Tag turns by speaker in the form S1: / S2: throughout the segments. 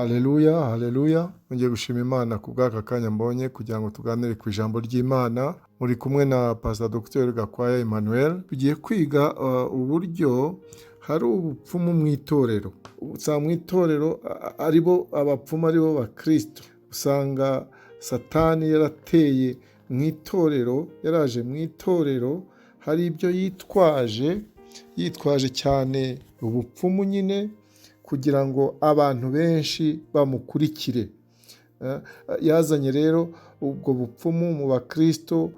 S1: Haleluya, haleluya. Nongeye gushima Imana ku bw'aka kanya mbonye kugira ngo tuganire ku ijambo ry'Imana. Muri kumwe na Pastor Dr. Gakwaya Emmanuel. Tugiye kwiga uburyo hari ubupfumu mu itorero. Usanga mu itorero aribo abapfumu, aribo bakristo. Usanga Satani yarateye mu itorero, yaraje mu itorero, hari ibyo yitwaje, yitwaje cyane ubupfumu nyine, kugira ngo abantu benshi bamukurikire. Yazanye rero ubwo bupfumu mu bakristo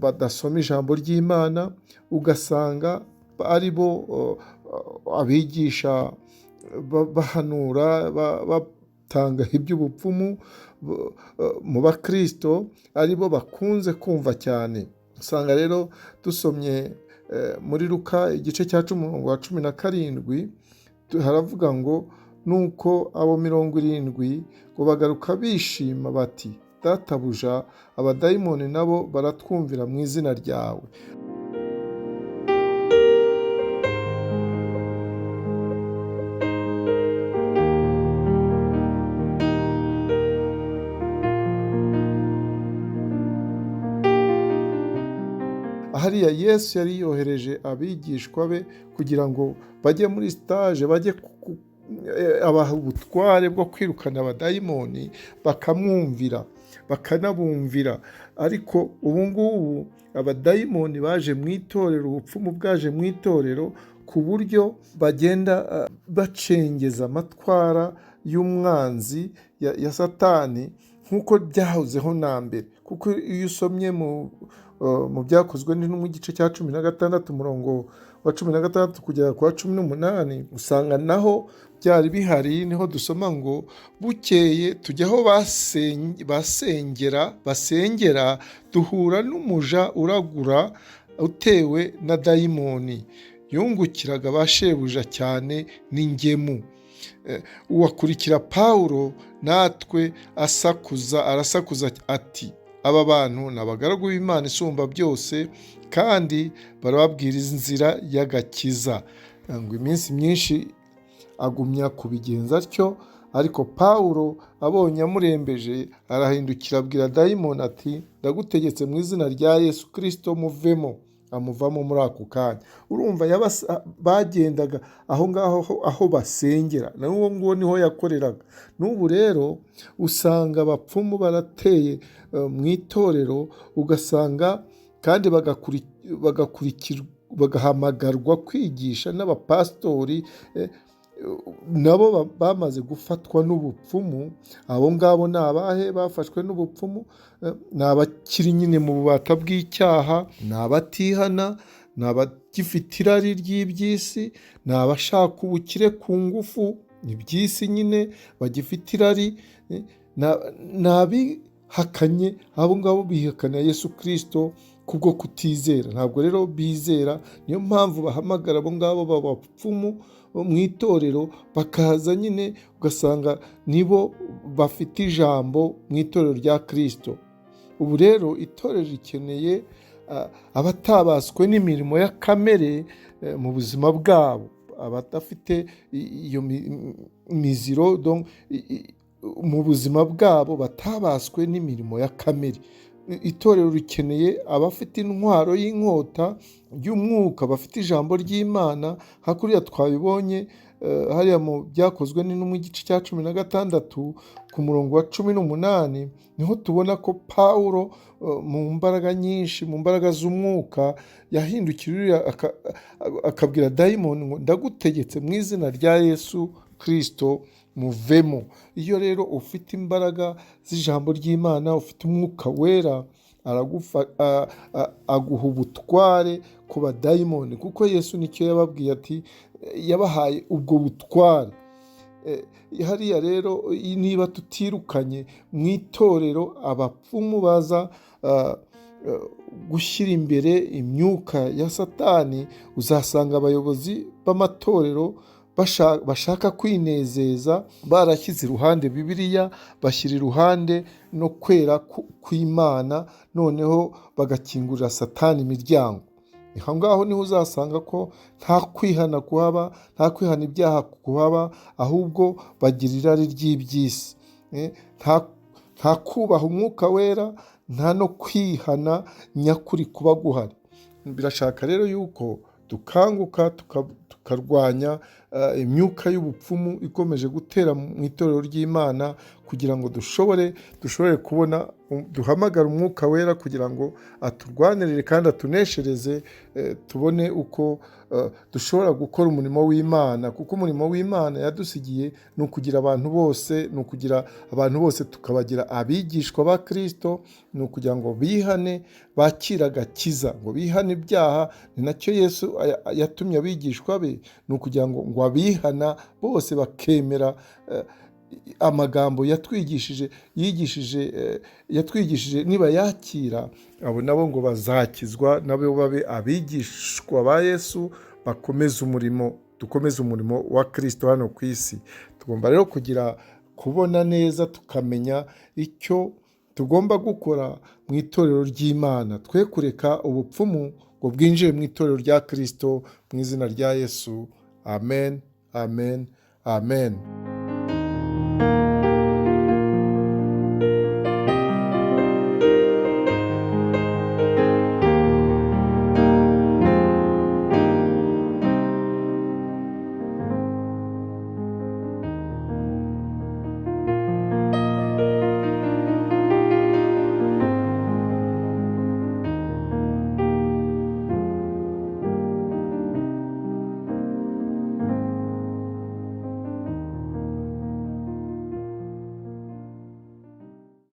S1: badasoma ijambo ry'Imana, ugasanga ari bo abigisha bahanura, batanga iby'ubupfumu mu bakristo, ari bo bakunze kumva cyane. Usanga rero dusomye muri Luka igice cya 10 umurongo wa 17, haravuga ngo nuko abo 70 ngo bagaruka bishima bati databuja, abadayimoni nabo baratwumvira mu izina ryawe. Hariya Yesu yari yohereje abigishwa be kugira ngo bajye muri stage, bajye abaha ubutware bwo kwirukana abadayimoni, bakamwumvira, bakanabumvira. Ariko ubu ngubu abadayimoni baje mu itorero, ubupfumu bwaje mu itorero, ku buryo bagenda bacengeza amatwara y'umwanzi ya Satani, nk'uko byahozeho na mbere. Kuko iyo usomye mu byakozwe n'intumwa igice cya 16 umurongo wa 16 kugera ku wa 18, usanga naho byari bihari. Niho dusoma ngo bukeye tujya aho basengera, duhura n'umuja uragura utewe na dayimoni, yungukiraga ba shebuja cyane n'ingemu. Uwakurikira Pawulo natwe asakuza, arasakuza ati aba bantu ni abagaragu b'Imana isumba byose, kandi barababwira inzira y'agakiza. Ngo iminsi myinshi agumya kubigenza atyo, ariko Pawulo abonye amurembeje arahindukira abwira dayimoni ati ndagutegetse mu izina rya Yesu Kristo muvemo. Amuvamo muri ako kanya. Urumva bagendaga aho ngaho aho basengera, n'uwo nguwo niho yakoreraga. N'ubu rero usanga abapfumu barateye mu itorero, ugasanga kandi bagahamagarwa kwigisha n'abapasitori nabo bamaze gufatwa n'ubupfumu. Abo ngabo ni abahe bafashwe n'ubupfumu? Ni abakiri nyine mu bubata bw'icyaha, ni abatihana, ni abagifite irari ry'iby'isi, ni abashaka ubukire ku ngufu, iby'isi nyine bagifite irari, ni abihakanye. Abo ngabo bihakana Yesu Kristo kubwo kutizera. Ntabwo rero bizera, niyo mpamvu bahamagara abo ngabo b'abapfumu mu itorero, bakaza nyine ugasanga nibo bafite ijambo mu itorero rya Kristo. Ubu rero itorero rikeneye abatabaswe n'imirimo ya kamere mu buzima bwabo, abadafite iyo miziro mu buzima bwabo, batabaswe n'imirimo ya kamere. Itorero rikeneye abafite intwaro y'inkota y'umwuka, bafite ijambo ry'Imana. Hakuriya twabibonye hariya mu byakozwe n'intumwa igice cya 16 ku murongo wa 18, niho tubona ko Pawulo mu mbaraga nyinshi, mu mbaraga z'umwuka, yahindukiriye akabwira dayimoni ngo ndagutegetse mu izina rya Yesu Kristo muvemo. Iyo rero ufite imbaraga z'ijambo ry'Imana, ufite umwuka wera, aguha ubutware ku badayimoni, kuko Yesu nicyo yababwiye ati yabahaye ubwo butware. Hariya rero niba tutirukanye mu itorero abapfumu baza gushyira imbere imyuka ya Satani, uzasanga abayobozi b'amatorero bashaka kwinezeza barashyize iruhande Bibiliya, bashyira iruhande no kwera kw'Imana, noneho bagakingurira Satani imiryango. Aho ngaho niho uzasanga ko nta kwihana kuhaba, nta kwihana ibyaha kuhaba, ahubwo bagira irari ry'iby'isi. Nta kubaha Umwuka Wera, nta no kwihana nyakuri kuba guhari. Birashaka rero yuko dukanguka, tukarwanya imyuka y'ubupfumu ikomeje gutera mu itorero ry'Imana, kugira ngo dushobore kubona, duhamagare Umwuka Wera kugira ngo aturwanirire kandi atuneshereze, tubone uko dushobora gukora umurimo w'Imana. Kuko umurimo w'Imana yadusigiye ni ukugira abantu bose, ni ukugira abantu bose tukabagira abigishwa ba Kristo, ni ukugira ngo bihane, bakire agakiza, ngo bihane ibyaha. Ni nacyo Yesu yatumye abigishwa be, ni ukugira ngo abihana bose bakemera amagambo yatwigishije, yigishije, yatwigishije, niba yakira abo nabo ngo bazakizwa, nabo babe abigishwa ba Yesu, bakomeze umurimo, dukomeze umurimo wa Kristo hano ku isi. Tugomba rero kugira kubona neza, tukamenya icyo tugomba gukora mu itorero ry'Imana, twe kureka ubupfumu ngo bwinjire mu itorero rya Kristo. Mu izina rya Yesu, amen, amen, amen.